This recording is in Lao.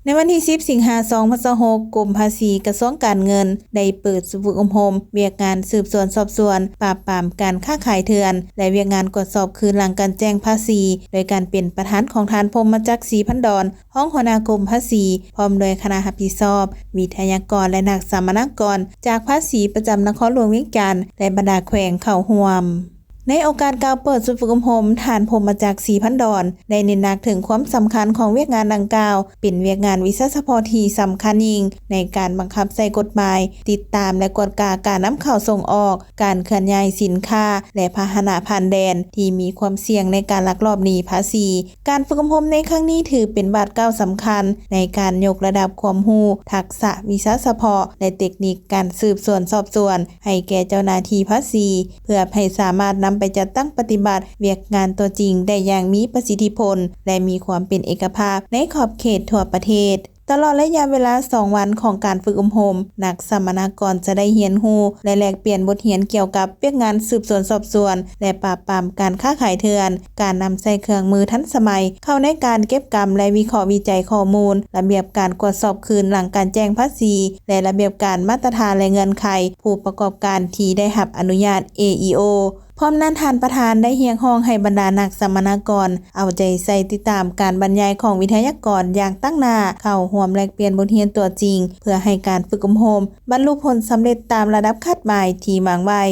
ໃນວັນທີສິບ ສິງຫາ ສອງພັນຊາວຫົກ, ກົມພາສີ ກະຊວງການເງິນ ໄດ້ເປີດຝຶກອົບຮົມວຽກງານສືບສວນສອບສວນ, ປາບປາມການຄ້າຂາຍເຖື່ອນ ແລະ ວຽກງານກວດສອບຄືນຫຼັງການແຈ້ງພາສີ ໂດຍການເປັນປະທານຂອງທ່ານ ພົມມະຈັກ ສີພັນດອນ ຮອງຫົວໜ້າກົມພາສີ ພ້ອມດ້ວຍຄະນະຮັບຜິດຊອບ, ວິທະຍາກອນ ແລະ ນັກສຳມະນາກອນຈາກພາສີປະຈຳນະຄອນຫຼວງວຽງຈັນ ແລະ ບັນດາແຂວງເຂົ້າຮ່ວມ. ໃນໂອກາດກ່າວເປີດສູນຝຶກອົບຮົມ, ທ່ານ ພົມມະຈັກ ສີພັນດອນ ໄດ້ເນັ້ນໜັກເຖິງຄວາມສຳຄັນຂອງວຽກງານດັ່ງກ່າວ ເປັນວຽກງານວິຊາສະເພາະທີ່ສຳຄັນຍິ່ງໃນການບັງຄັບໃຊ້ກົດໝາຍ, ຕິດຕາມ ແລະ ກວດກາການນຳເຂົ້າສົ່ງອອກ, ການເຄື່ອນຍ້າຍສິນຄ້າ ແລະ ພາຫະນະຜ່ານແດນທີ່ມີຄວາມສ່ຽງໃນການລັກລອບໜີພາສີ. ການຝຶກອົບຮົມໃນຄັ້ງນີ້ຖືເປັນບາດກ້າວສຳຄັນໃນການຍົກລະດັບຄວາມຮູ້, ທັກສະວິຊາສະເພາະ ແລະ ເຕັກນິກການສືບສວນສອບສວນໃຫ້ແກ່ເຈົ້າໜ້າທີ່ພາສີ ເພື່ອໃຫ້ສາມາດນຳໄປຈັດຕັ້ງປະຕິບັດວຽກງານຕົວຈິງໄດ້ຢ່າງມີປະສິດທິຜົນ ແລະ ມີຄວາມເປັນເອກະພາບໃນຂອບເຂດທົ່ວປະເທດ. ຕະຫຼອດໄລຍະເວລາສອງວັນຂອງການຝຶກອົບຮົມ, ນັກສຳມະນາກອນຈະໄດ້ຮຽນຮູ້ ແລະ ແລກປ່ຽນບົດຮຽນກ່ຽວກັບວຽກງານສືບສວນສອບສວນ ແລະ ປາບປາມການຄ້າຂາຍເຖື່ອນ, ການນຳໃຊ້ເຄື່ອງມືທັນສະໄໝເຂົ້າໃນການເກັບກຳ ແລະ ວິເຄາະວິໄຈຂໍ້ມູນ, ລະບຽບການກວດສອບຄືນຫຼັງການແຈ້ງພາສີ ແລະ ລະບຽບການມາດຕະຖານ ແລະ ເງື່ອນໄຂຜູ້ປະກອບການທີ່ໄດ້ຮັບອະນຸຍາດ ເອອີໂອ. ພ້ອມນັ້ນ, ທ່ານປະທານໄດ້ຮຽກຮ້ອງໃຫ້ບັນດານັກສຳມະນາກອນເອົາໃຈໃສ່ຕິດຕາມການບັນຍາຍຂອງວິທະຍາກອນຢ່າງຕັ້ງໜ້າ, ເຂົ້າຮ່ວມແລກປ່ຽນບົດຮຽນຕົວຈິງ ເພື່ອໃຫ້ການຝຶກອົບຮົມບັນລຸຜົນສຳເລັດຕາມລະດັບຄາດໝາຍທີ່ວາງໄວ້.